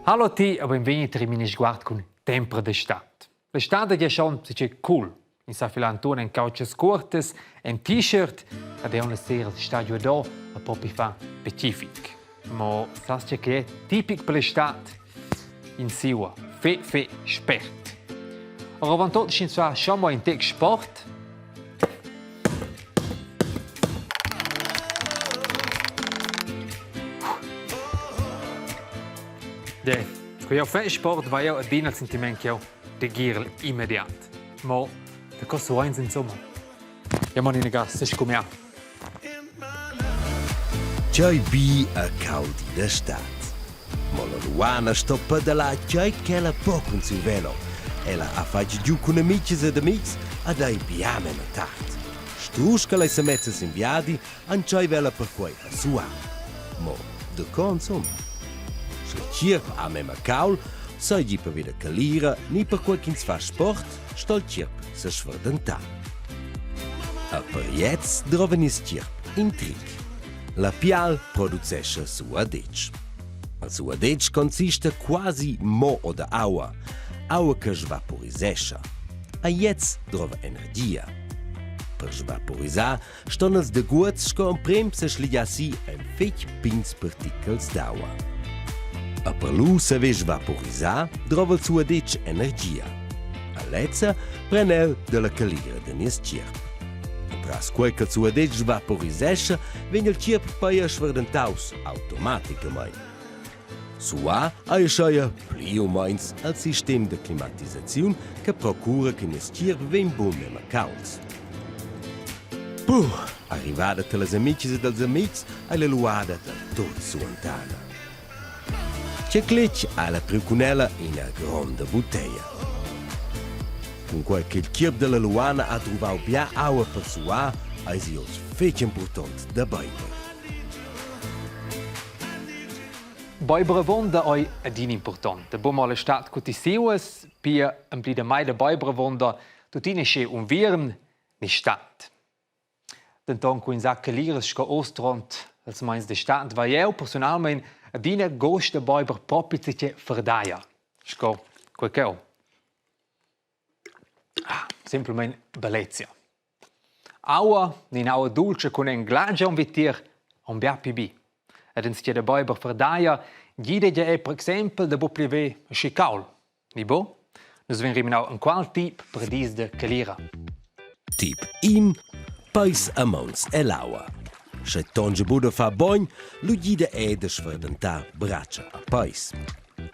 Hallo ti e benvegni tar il Minisguard cun tempra d'estad. L'estate è schon che cool. In sa fila Anton en cauchas curtas, en t-shirt ed è una sera sta giu do a propi fa specific. Ma sas che è tipic per l'estate? In siua, fe fe spert. Oravant tot sch'ins fa schon mal in tec sport, De, cu jau fai sport vai jau adina il sentiment ch'jau degirel immediat. Mo da co suains insomma? Ja man ina se scumià. Tgei bi e cauld da stad. Mo la Luana sto pedalar tgei ch'ella po cun siu velo. Ella ha fatg giu cun amitgs ed amitgs ed ei bia memia tard. Strusch ch'ella ei semessa sin viadi, entscheiva ella perquei a suar. Mo daco insumma? Sch'il tgierp ha memia cauld, seigi pervi da calira ni perquei ch'ins fa sport, sto il tgierp sesferdentar. A per gliez drovan ils tgierp in tric. La pial producescha suadetsch. Il suadetsch consista quasi mo da aua, aua che svaporisescha. A gliez drova energia. Per svaporisar ston els daguots sco emprem seschligiar si en fetg pigns partichels d'aua. A per lu saver svaporisar drova il suadetsch energia. A lezza pren el dalla calira da nies tgierp. Tras quei che il suadetsch svaporisescha vegn il tgierp pia sferdentaus automaticamein. Suar ei aschia pli u meins el sistem da climatisaziun che procura che nies tgierp vegn bun memia caulds. Puh, arrivada tallas amicis ed als amitgs ei la luada da tut suantada. Tgei cletg ha ella priu cun ella ina gronda butteglia. Cunquei ch'il tgierp dalla Luana ha druvau bia aua per suar, eisi oz fetg impurtont da beiber. Beiber avonda ei adina impurtont. Buca mo la stad cu ti siuas, pia en pli da mai da beiber avonda tuttina sche unviern ni stad. Denton cu ins ha caliras sco oz duront ils meins d'estad vai jeu persunalmein adina gust da beiber propi tgei ferdaia sco quei ch'eu. Ah, semplamein bellezia. Aua ni in'aua dultscha cun in glagia aunc vitier aunc bia pli bi. Ed ins da beiber ferdaia gida gia era per exempel da buc pli ver aschi cauld. Ni buc? Nus vein rimnau enqual tip per dis da calira. Tip in peis a mauns ell'aua. Sche tongia buca fa bogn, lu gida ei da sferdentar bratscha a peis.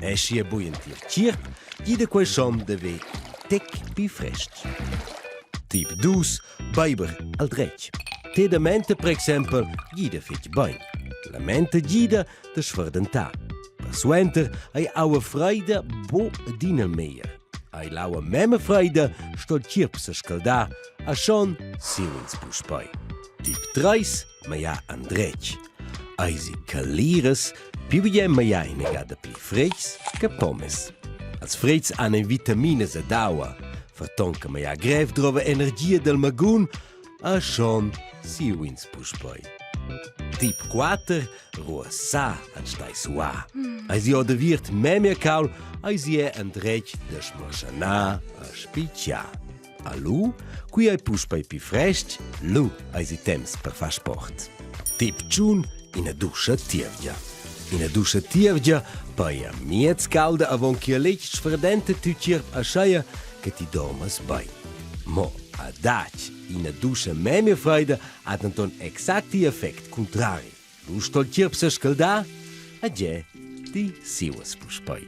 Eschi e bugen tier tgierp, gida quei schon da ver tec pi frestg. Tip 2 beiber al dretg. Te da menta per exempel gida fetg bein. La menta gida da sferdentar. Persuenter ei aua freida bo adina meglier. Ei l'aua memma freida sto il tgierp sescaldar, a schon siu ins puspei. Tip 3 maia andretg. Eisi caliras, più bien maia inagada pli freigs che pommes. Als freigs han vitaminas ed aua, ferton che maia grev drova energia del magun, a schon siu ins puspei. Tip 4 ruossà anstai suà. Eisi odaviert memia caul, eisi è endretg da smarschanar a spicciar. A lu, qui ei puspei pi frestg, lu eisi temps per far sport. Tip tschun, ina duscha tievgia. Ina duscha tievgia paia miez calda avon che letg sferdenta tiu tgierp ascheia che ti dormas bein. Mo adatg, ina duscha memia freida ha denton exact igl effect cuntrari. Lu sto il tgierp sescaldar e gie, ti siuas puspei.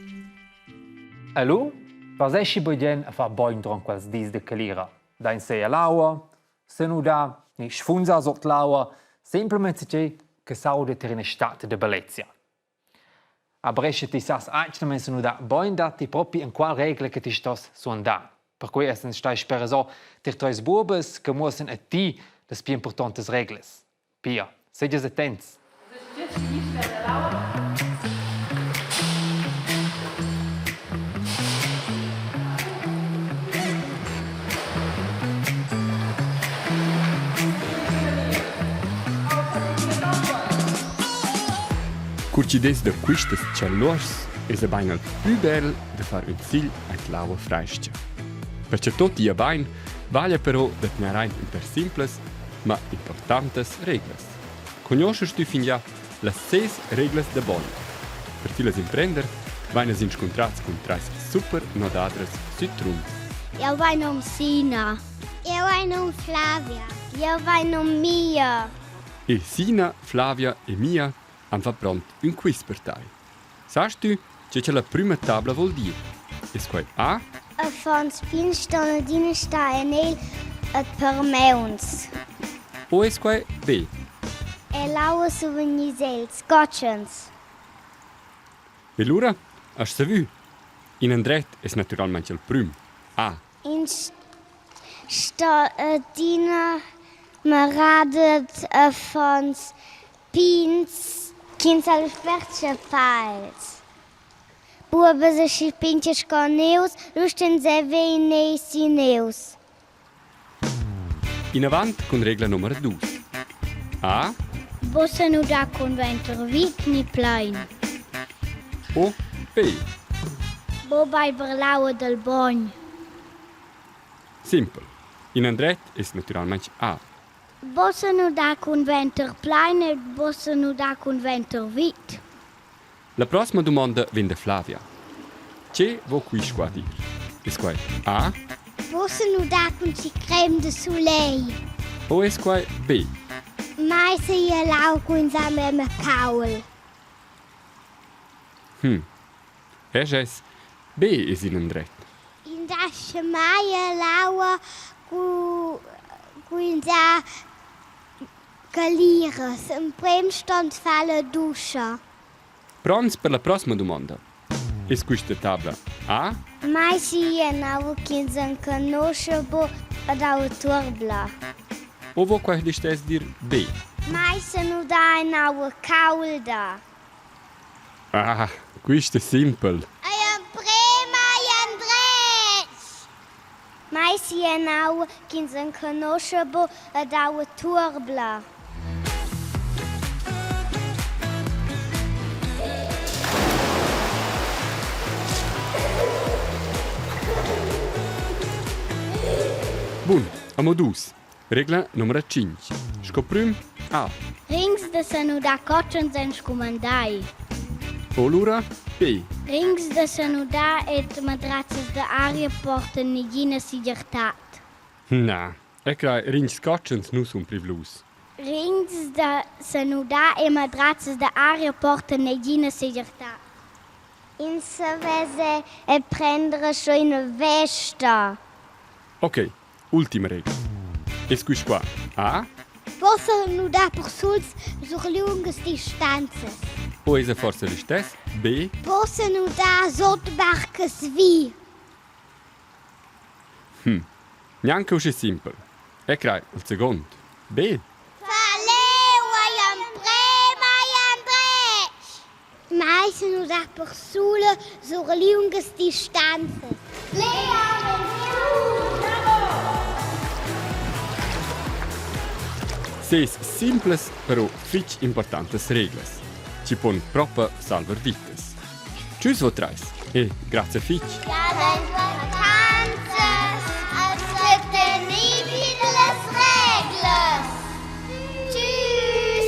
E lu vas eschi bugen a far bogn duront quels dis da calira. Da in sei all'aua, senudar ni sfunsar sut l'aua, semplamein tgei che s'auda tier ina stad da bellezia. Aber sche ti sas atgnamein senudar bein datti propi enqual regla che ti stos suandar. Perquei essan stai sperasò tier treis buobas che muossan a ti las pli impurtontas reglas. Pia, segias attents! Cur chi'd es da quistas chaluors. Esa bain il plü bel da far ün sigl aint l'aua frais-cha. Per cha tuot ia bain, vaglia però da tgnair aint ün pêr simplas, ma importantas reglas. Cugnuoschast tü fingià las ses reglas da bogn? Per tillas imprender, vainas inscuntrats cun trais super nodadras sü Trun. Eu vai nom Sina. Eu vai nom Flavia. Eu vai nom Mia. E Sina, Flavia e Mia han fat pront ün quiz per tai. Sast tü che cha la prüma tabla voul dir? Es quai A? Affons pigns ston adina star en egl et per mauns. O es quai B? E l'aua survegniss els cotschens. E lura hast savü. Inandret es natüralmaing il prüm. A. Ins sto adina mirar dad affons pigns ch'ins ha lu spert tschaffals. Buobas aschi pintgas sco nevs, lu ston saver ner si nevs. Inavant cun regla numer dus. A. Vossa nudar cun venter vit ni plein. O B. Bo beiber l'aua dal bogn. Simpel. Inandret es natüralmaing A. Vossa nudar cun venter plein e vossa nudar cun venter vit. La proxima dumonda vegn da Flavia. Tge vo quist qua dir? Es quai A? Vossa nudar cun si crem de soleil. O es quai B? Mai seia lau cun sa mema caul. Hm. Es es B es in andret. In dascha mai l'aua cu cu ins ha caliras. Emprem ston far la duscha. Pronts per la prossima dumonda. Es quista tabla A? Mai sia aua ch'ins enconoscha buc ed aua tuorbla. O vo quai listess dir B? Mai senudar en aua caulda. Ah, quist es simpel. Ei emprema ei endretg. Mai sia aua ch'ins enconoscha buc ed aua tuorbla. Bun, amo dus. Regla numero 5. Sco prüm A. Rings da sanudar cotschens ein scumandai. O lura B. Rings da sanudar ed madrazzas da aria portan negina segirtad. Na, e crai rings cotschens nu sun privlus. Rings da sanudar e madrazzas da aria portan negina segirtad. Ins savess e prender sco ina vesta. Ok, ultima regla. Es quist qua A? Possa nudar persuls sur liungas distanzas. O esa forsa listess B? Possa nudar sot barcas vi. Hm, gnanca uschè simpel. E crai, il second. B. Faleu ei emprem ei endretg. Mai senudar persula sur liungas distanzas. Lea Ses simplas però fitg importantas reglas ci pon propa salvar vitas. Tschüss vo trais e grazie fitg. Vacanzas als retenivi las reglas. Tschüss.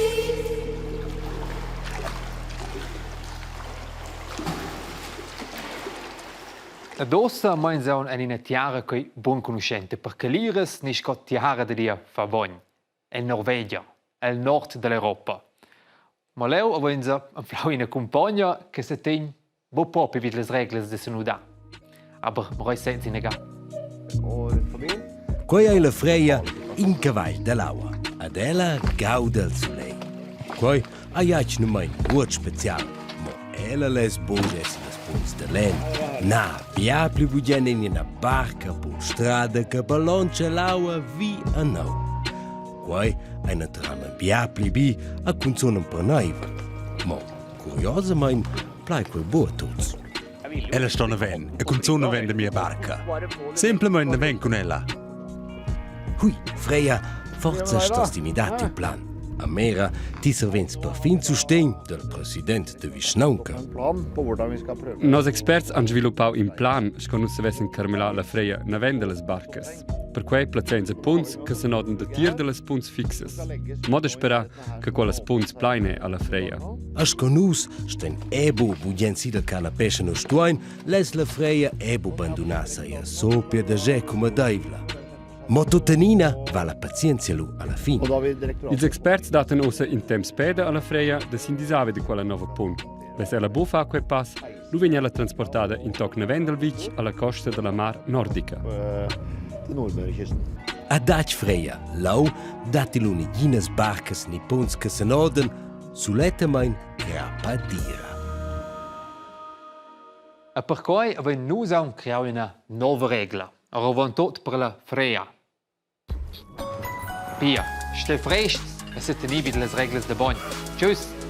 Ed ussa meins aunc en ina tiara ch'ei bunconuschenta per caliras ni sco tiara da dir fa bogn, en Norvegia, el nord dall'Europa. Ma leu havein anflau ina cumpogna che setegn buc propi vid las reglas da senudar. Aber mo senza inaga. Quei ei la Freia in cavagl dall'aua. Ad ella gauda il sulegl. Quei ei atgnamein nuot special, mo ella less buc esser las punts da lenn. Na, bia pli bugen en ina barca polstrada che ballontscha l'aua vi a neu. Quei ei naturalmein bia pli bi a cunzun emperneivel. Mo curiosamein plai quei buc a tuts. Ella sto naven e cunzun naven da mia barca. Semplamein naven cun ella. Hui, Freya, forza stos ti midar tiu plan. A mera ti servens perfin sustegn dal president de vischnaunca. Nos experts han sviluppau in plan sco nus savessen carmelar la Freia naven dallas barcas. Perquei plazzens punts che senodan datier dallas punts fixas. Mo da sperar che quellas punts plaine alla Freia. A sco nus stein ebu bugen si dal canapé sche nus stuein, less la Freia ebu bandunar saja sopia da ge cumadeivla. Mo tuttenina va la pazienzia lu alla fin. Ils experts dattan ussa in temps peda alla Freia da s'indisar di quella nova punt. Less ella bu far quei pass, lu vegn ella transportada in toc naven dal vitg alla costa dalla mar nordica. Adatg Freia, lau datti lu neginas barcas ni punts che senodan, sulettamain crappa dira. E perquai avein nus aunc creau ina nova regla, oravontut per la Freia. Pia, stei frests e setenì vid las reglas da bogn. Tschüss!